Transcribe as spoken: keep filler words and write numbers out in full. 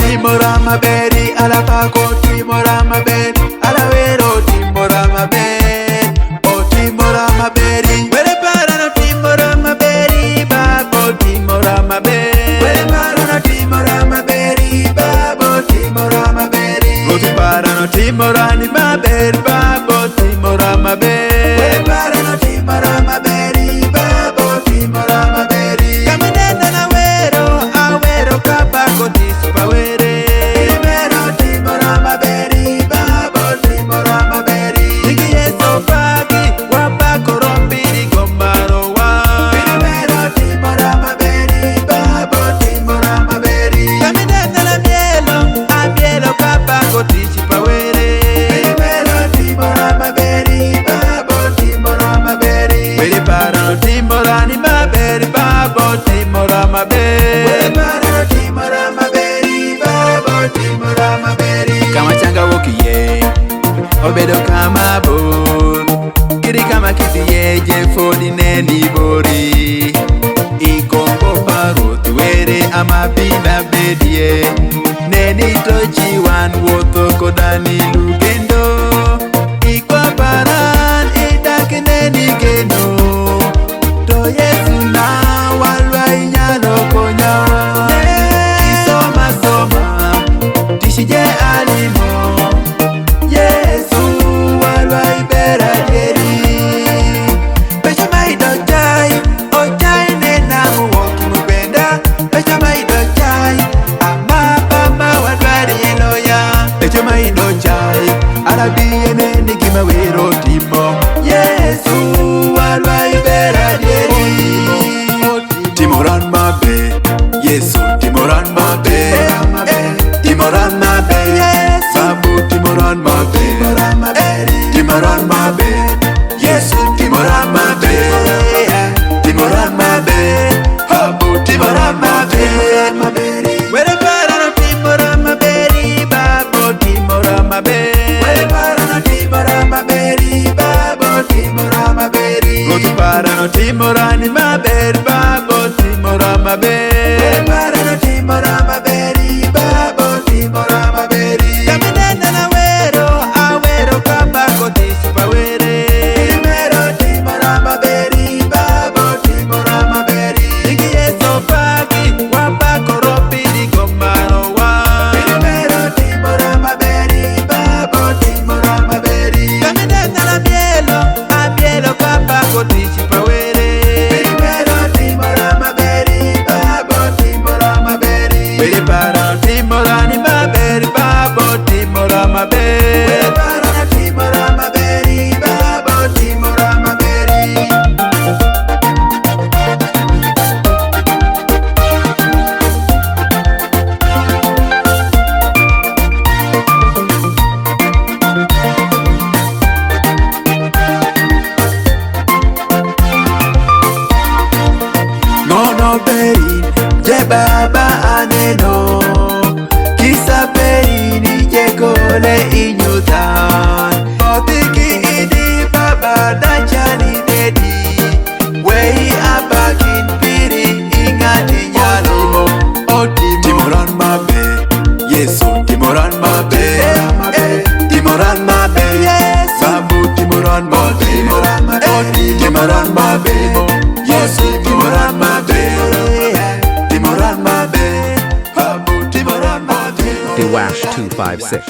Timora maberi, ala pako timora maberi, ala wero timora maberi. O timora maberi, were para no timora maberi, babo timora maberi. Were para no timora maberi, babo timora maberi. Goti para no timora ni maberi, babo timora maberi. Were para no timora maberi, babo timora maberi. Kaminena na wero, awero kapa koti supawere. Primero timora maberi, babo timora maberi. Igi Yesu paki, wapa korompiri gombaro wa. Primero timora maberi, babo timora maberi. Kaminena na mielo, amielo kapa koti supawere. Primero timora maberi, babo timora maberi. Were para timora ni maberi, babo timora maberi. Were para timora maberi, babo timora maberi. Kama changa wokiye, obedo kama bor. Kiri kama kiti ye je fodi neni bori. Ikombo paro tuwere ama bina bedie. Neni tochi wan woto kodani lugendo. Ikwa paran idak neni geno. To Yesu na walwa inyalo konya. Isoma soma, tishije alimo. Yesu walwa ibera jeri. Pecha ma ido chai, o chai ne na mu woki mu benda. Pecha ma ido chai, ama pama wadwari eloya. Pecha ma ido chai, ala biye ne ni gima wero timo. Yesu walwa ibera jeri. Timoran mabe, Yesu timoran mabe. Timoran mabe, Yesu. Babu timoran mabe. Timoran mabe, Yesu timoran mabe. Timoran mabe, Babu timoran mabe. Were para no timoran mabe, Babu timoran mabe. Were para no timoran mabe, Babu timoran mabe. Goti para no timoran ni mabe, Babu timoran mabe. Were para no timoran mabe, Babu timoran mabe. Kaminena na wero, awero kapa koti supawere. Primero timora maberi, babo timora maberi. Igi Yesu paki, wapa koropiri gomaro wa. Primero timora maberi, babo timora maberi. Kaminena na mielo, amielo kapa koti supawere. Primero timora maberi, babo timora maberi. Were para timora ni maberi, babo timora maberi. Were para timora maberi, babo timora maberi. Ng'ono beri, je baba aneno. Kisa beri ni je kole inyutan. Otiki idi baba dachani dedi. Wei abakin piri ingati nyalo. Oti timoran mabe. Yesu timoran mabe. Timoran mabe. Babu timoran mabe. Oti timoran mabe. Yesu timoran mabe. Timoran mabe. Babu timoran mabe. Diwash two five six.